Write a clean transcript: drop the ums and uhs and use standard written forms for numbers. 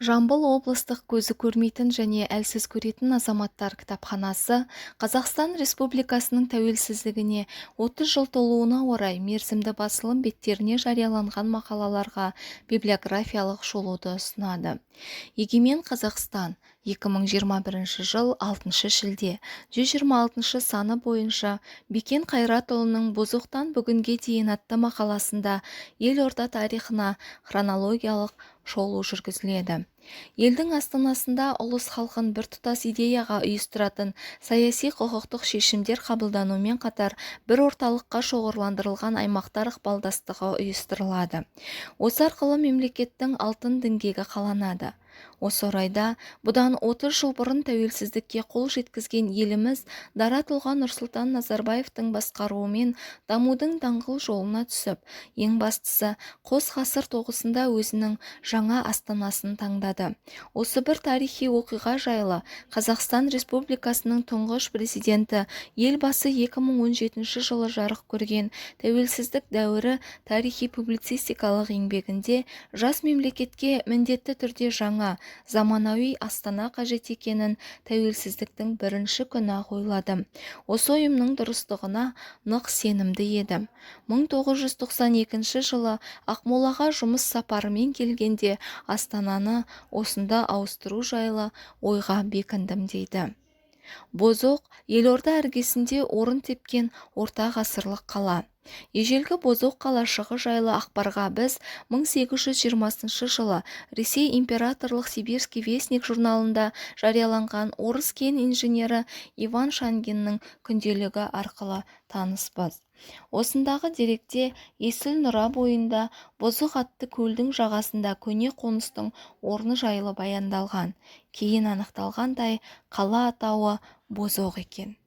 Жамбыл облыстық көзі көрмейтін және әлсіз көретін азаматтар кітапханасы Қазақстан Республикасының тәуелсіздігіне 30 жыл толуына орай мерзімді басылым беттеріне жарияланған мақалаларға библиографиялық шолуды ұсынады. Егемен Қазақстан, 2021 жыл 6 шілде, 126 саны бойынша Бекен Қайратұлының «Бозоқтан бүгінге дейін» атты мақаласында елорда тарихына хронологиялық шолу жүргізіледі. Елдің астанасында ұлыс халқын біртұтас идеяға ұйыстыратын саяси, құқықтық шешімдер қабылданумен қатар, бір орталыққа шоғырландырылған аймақтар ықпалдастығы ұйыстырылады. Осы арқылы мемлекеттің алтын діңгегі қаланады. Осы орайда бұдан 30 жыл бұрын тәуелсіздікке қол жеткізген еліміз дара тұлға Нұрсұлтан Назарбаевтың басқаруымен дамудың даңғыл жолына түсіп, ең бастысы, қос ғасыр тоғысында өзінің жаңа астанасын таңдады. Осы бір тарихи оқиға жайлы Қазақстан Республикасының тұңғыш президенті Елбасы 2017 жылы жарық көрген «Тәуелсіздік дәуірі» тарихи-публицистикалық еңбегінде жас мемлекетке міндетті түрде жаңа, заманауи астана қажет екенін тәуелсіздіктің бірінші күні-ақ ойладым. Осы ойымның дұрыстығына нық сенімді едім. 1992 жылы Ақмолаға жұмыс сапарымен келгенде астананы осында ауыстыру жайлы ойға бекіндім, дейді. Бозоқ – елорда іргесінде орын тепкен орта ғасырлық қала. Ежелгі Бозоқ қалашығы жайлы ақпарға біз 1820 жылы Ресей императорлық «Сибирский вестник» журналында жарияланған орыс кен инженері Иван Шангиннің күнделігі арқылы таныспыз. Осындағы деректе Есіл Нұра бойында Бозоқ атты көлдің жағасында көне қоныстың орны жайлы баяндалған. Кейін анықталғандай, қала атауы Бозоқ екен.